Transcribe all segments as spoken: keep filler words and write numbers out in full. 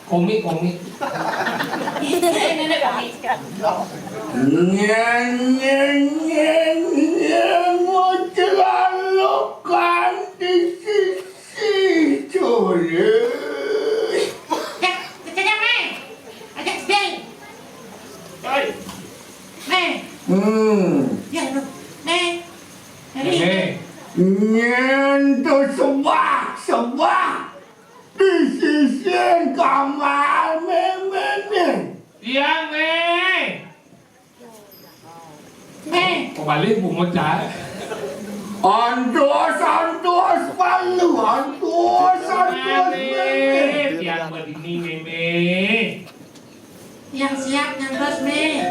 Komik, komik. Ini, ini, ini komik. Nyen, nyen, nyen, nyen, macelalokan di sisi tulus. Cek, cek, cek, Mé. Ajak sedih. Hei. Mé. Hmm. Ya, lu. Mé. Mé. Nyen to sebah, sebah. Di sisin kamar méméné. Iya, Mé. Mé. Kok balik bungut, Cak? Antos, antos, palu, antos, antos, Mé. Mémé. Tiang badini, Mémé. Yang siap nyantos, Mé.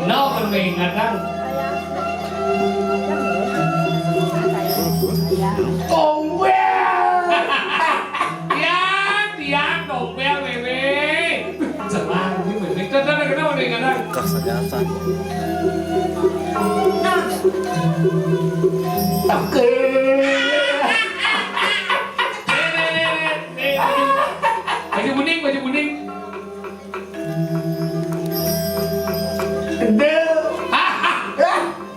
No, kami ngadang. Tombel. Tiang, tiang, tombel, Mémé. Jelas, ini Mémé. Dah, dah, dah, kenapa nih, ngadang? Kah, sanyasa. Oke. Nih, nih, nih, nih, nih. Baju, baju kuning, baju kuning. Gendé. Hah?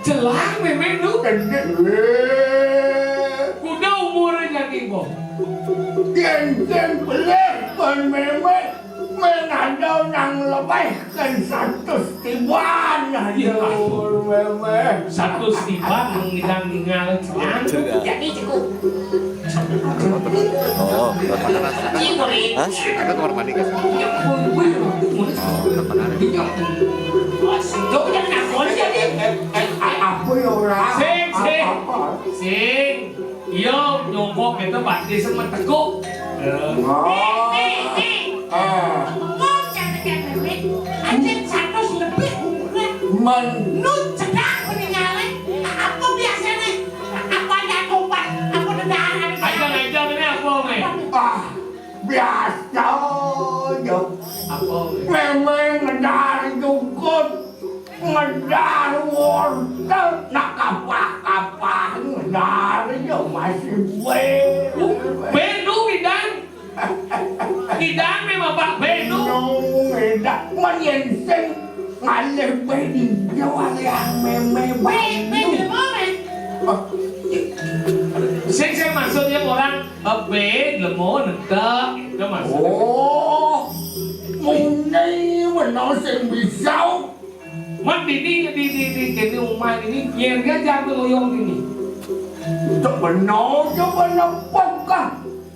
Jelas, Mémé, lu. Gendé. Kuda umurnya, Ki, Bo. Gendé beléh, kon Mémé. Mén ada nang lebih kan satus tiban. Iya, Aduh, Mémé. Satus tiban, mengidang ningal, Cang. Jadi, cukup. Oh, buat makanan. Hah? Ada kamar mandi kan? Oh, kamar mandi. Apa ya, orang? Sing, sing. Apa? Sing. Iya, nyongkok itu pasti sama teguk. Wah. Ah. Ngomong jangan kayak Mémé. Anjing satus lebih umurnya. Men- Lu cedhak meninggalé. Apa biasanya? Apa ada tobat? Apa ada darah? Aja, aja, ini apa, Mé? Ah, biasa aja. Apa, Mé? Mémé ngedar jukut, ngedar wortel, nak kapah-kapah ngedar aja masih bé. Bé, lu ngidang. Ngidang Mé Bapak bé, lu. Nung ngidang, men yén sing ngalih bé di jawarian Mémé bé, bé, bé, bé. Sing, sing maksudnya orang, eh, bé, lemo, nentek, itu maksudnya. Oh, muni meno sing bisa. Mén dini di, di, di kéné omah dini, nyén aja aku loyong dini. Cok beno, cok beno, pokok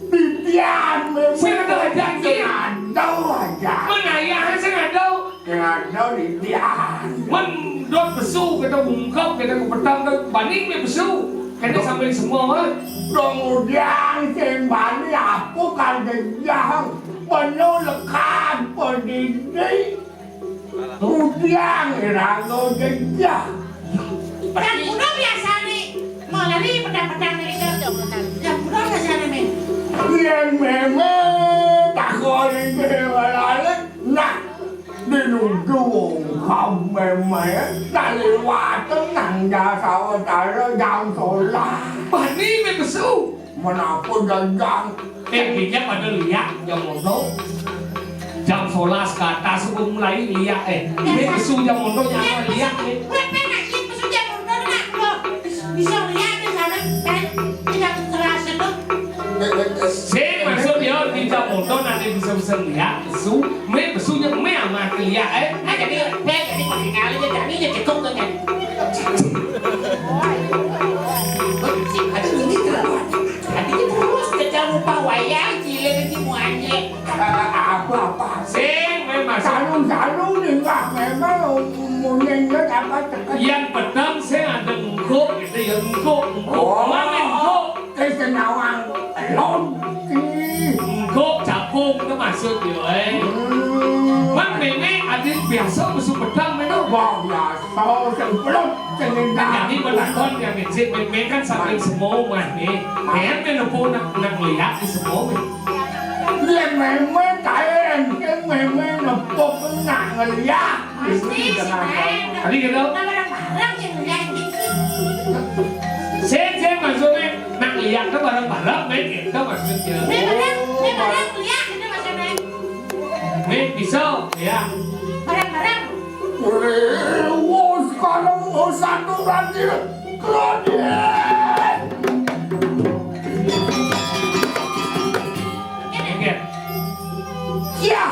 titian Mémé. Sing ada aja, sing ada aja. Mén ayah sing ada. Sing ada titian. Mén dot besu, kita bungkep, kita kupetang, kita baning mé besu. Kita sambil semua, mah. Dong udiang sing bani apa kan jejang. Beno lekat pedidi. Udiang iraga jejah. Yang kuda biasane malah ni pedang-pedang ni ke. Yang kuda biasane, Mé. Yén Mémé takoni Mémé lali, nah, dinuju wong kaum Mémé, tak liwat nang jasa utara jam solas. Bani mé besu. Menapa jajang? Eh, dia pada liak jam mondo. Jam solas ke atas aku mulai liak, eh. Ini besu jam mondo jangan liak, eh. Weh, penak, iya, besu jam mondo, nak, lo. Bisa liak di sana, kan? Tidak terasa, tuh. Sing, maksud dia di jam Nonton ada bisa-bisa lihat, besu, mé besunya mé ama keliak, eh. Nah, jadi, mé jadi pakai kali ya, jadi ya cukup kan, kan. Ada ini terus, ada terus, kita lupa wayang, cilik ini mau anjing. Apa-apa. Sing, mé masuk. Salu-salu nih, Mbah, memang umurnya apa tekan. Yang petang saya ada engkuk, gitu ya, engkuk, engkuk. Oh. Mana engkuk? Wis nawang lonti. Engko capung to maksud yo, eh. Hmm. Man mémé adin biasa mesu pedang méno. Wah, biasa, sing pelot, sing indah. Jadi melakon yang ngecek mémé kan sambil semua mah nih. Mémé nepuk nak, nak lihat di semua nih. Iya, mémé kae, engke mémé nepuk nak ngeliat. Pasti, si Maen. Tadi gitu. Nah, bareng-bareng sih ngeliat gitu. Sing, sing, maksudnya, nak lihat tuh bareng-bareng, main gitu maksudnya. Ini bareng, ini bareng, lihat gitu maksudnya. Nih, pisau, ya. Bareng-bareng. Wes, sekarang mau satu lagi. Claudia. Oke. Ya.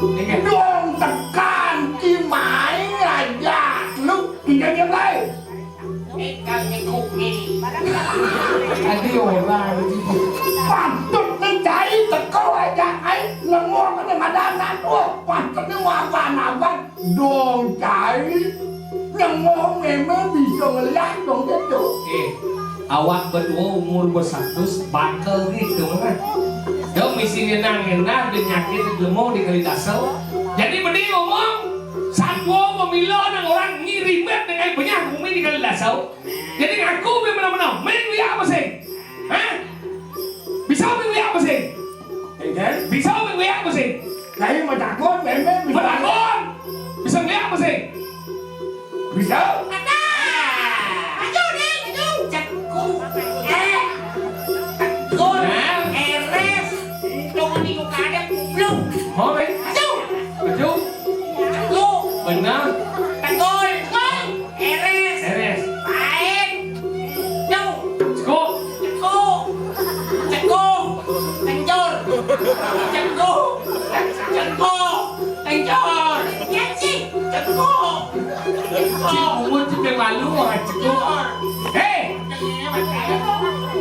Oke. Dong tekan ki main aja. Lu tinggal diam bae. Tinggal nyekuk nih. Tadi orang patut nih cai teko aja ai nemu apa nih ada anak tuh. Patut nih mau apa-apa. Dong cai nemu mémé bisa ngeliat dong gitu. Eh, awak berdua umur bersatus bakal gitu kan. Dong misi ngenang-ngenang penyakit lemu di kali dasar. Jadi mending ngomong satu pemilu nang orang ngirimet dengan banyak bumi di kali dasar. Jadi ngaku benar-benar main lihat apa sih? Hah? Bisa main lihat apa sih? Kan? Bisa main lihat apa sih? Saya mau takut, memang bisa. Mau takut? Bisa lihat apa sih? Bisa. Ada. Maju deh, maju. Cekuk. Eh. Tekul. Nah. Eres. Untung ini gua kadang goblok. Mau, Bang? Maju. Maju. Cekuk. Benar. Tekul. Tekul. Eres. Eres. Pain. Jauh. Cekuk. Cekuk. Cekuk. Kencur. Cekuk. Cekuk. Kencur. Ya, sih. Cekuk. Cekuk. Cekuk. Cekuk. Lalu orang cekuk. Hei.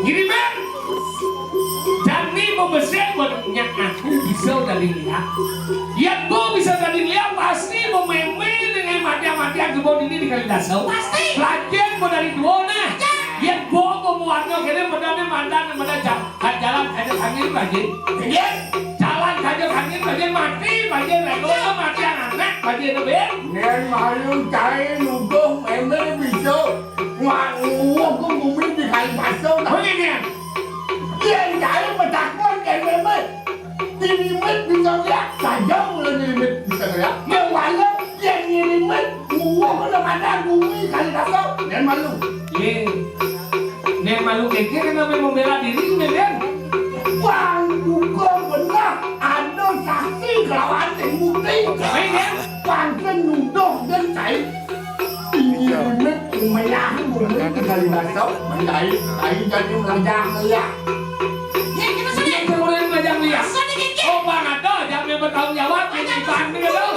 Gini, Bang. Jani mau besek buat nyak aku bisa dari lihat. Yén bo bisa dadi liang, pasti bo mémé dengan matian-matian kebon ini di Kalidaso. Pasti. Lajeng bo dadi duo nah. Yén bo bo muarno kéné medané mandan meda ja-, jalan kajeng angin bajé. Yén jalan kajeng angin bajé mati, bajé lego matian anak bajé to, Bin. Yén malu cai nuduh mémé bisa nguwuh bumi di Kalidaso. Bengin, Yén. Yén cai betakon kén mémé. Dilimit bisa ngeliat, saja mulai dilimit bisa ngeliat. Mewala yang ngirimit, gua kena mata bumi kali kasar, dan malu. Ye. Nek malu keke kenapa membela diri, Medan? Bang, bukan benar. Ada saksi kelawan yang bukti. Medan. Bang, nuduh dan cai. Ini rumit, lumayan, rumit, tinggal di masuk, menjahit, kain jadi melajang, ya. Ya, kita sini. Kita mulai melajang, ya. Sini, Kiki. Oh, Bang, ada, jangan bertanggung jawab, ini Bang, ini, Bang.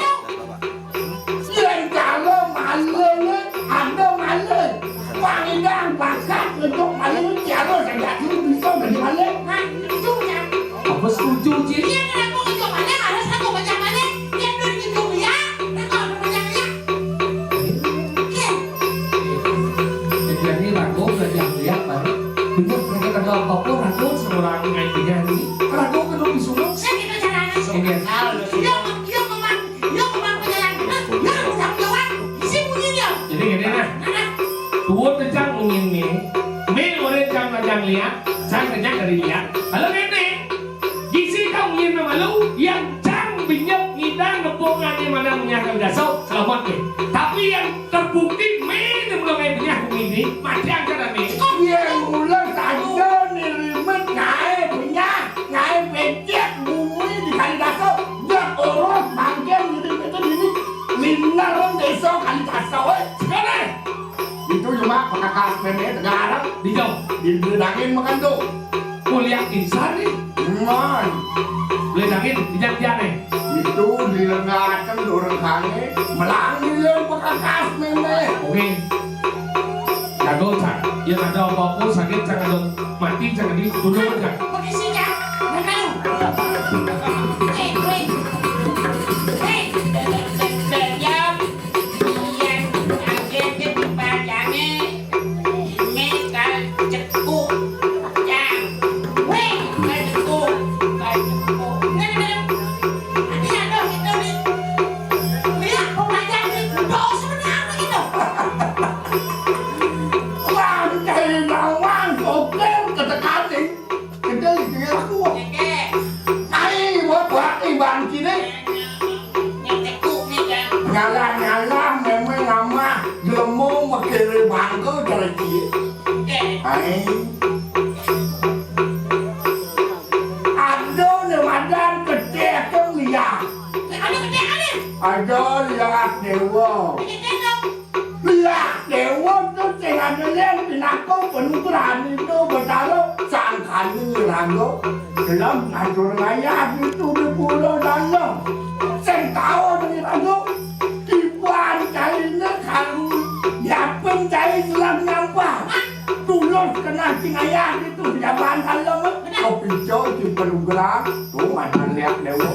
Yang kalau malu, ada malu. Bang, ini yang bakat, untuk malu, kalau saya dulu bisa jadi malu. Nah, itu, ya. Apa setuju, Cik? Iya, kan aku ngejok malu, harus aku ngejok malu. Yang dulu ngejok, ya. Jadi ragu belajar lihat baru. Bener, mereka kagak apa-apa, ragu sama orang yang punya ini. Ragu kan lebih suka. Saya kita jalan. Iya. Dia, dia memang, dia memang punya yang benar. Dia harus tanggung jawab. Isi bunyi dia. Jadi gini nah. Nah, nah. Dua tejang mungkin nih. Mé orang jang ngajang lihat, jang ngajang dari lihat. Kalau ini, gizi kau mungkin malu, yang jang binyep ngidang nepung aja mana punya kau dasau, selamat nih. Tapi yang terbukti mene mulai punya ini mati angkat nih. Yang mula saja nih ribet naik punya, naik becek bumi di kali dasau. Dia urus bangkit ngirimet itu dini. Linaran desa kali dasau, eh. Sekarang. Itu cuma pekakas mémé tegarang. Dijauh. Dibilangin makan tuh. Kuliah insan nih. Hmm. Mon. Beli daging, dijak-jak nih. Itu dilengaken durung kange, melang dileng pekakas meme. Oke. Jago, Cak. Yang ada apa-apa sakit, Cak, ada mati, Cak, di tulung, Cak. Polisi, Cak. Benar. Hei, hei. Hei, diam. Iya, kaget dipajange. Ini kal ceku. Cang. Weh, kal ceku. Kal ceku. Ini, ini. Ini ada gitu nih. Lihat pemajang nih. Bau seperti apa gitu? Wah, kayak bawang, kokir, ketekaning. Kedel iki aku. Iki. Ai, wah, wah, iban kine. Nyeteku nih, kan. Nyalah-nyalah, memang ngamah, jelemu, mekere bangko, cara iki. Oke. Ai. Aduh, ne madan kecil ke liah. Ada kecil, ada. Ada liah dewa. Kecil, kecil. Lah, dewa tu sing ada yang pinaka panugrahan itu Betara sangkani raga. Dalam ngatur ngayah itu di pulau dalam. Sing tahu ni raga. Kiban cai ni kalu. Yapin cai selam nyampah. Tulus kena sing ayah itu jaban dalam. Kau pinjau di panugrahan. Tu macam lihat dewa.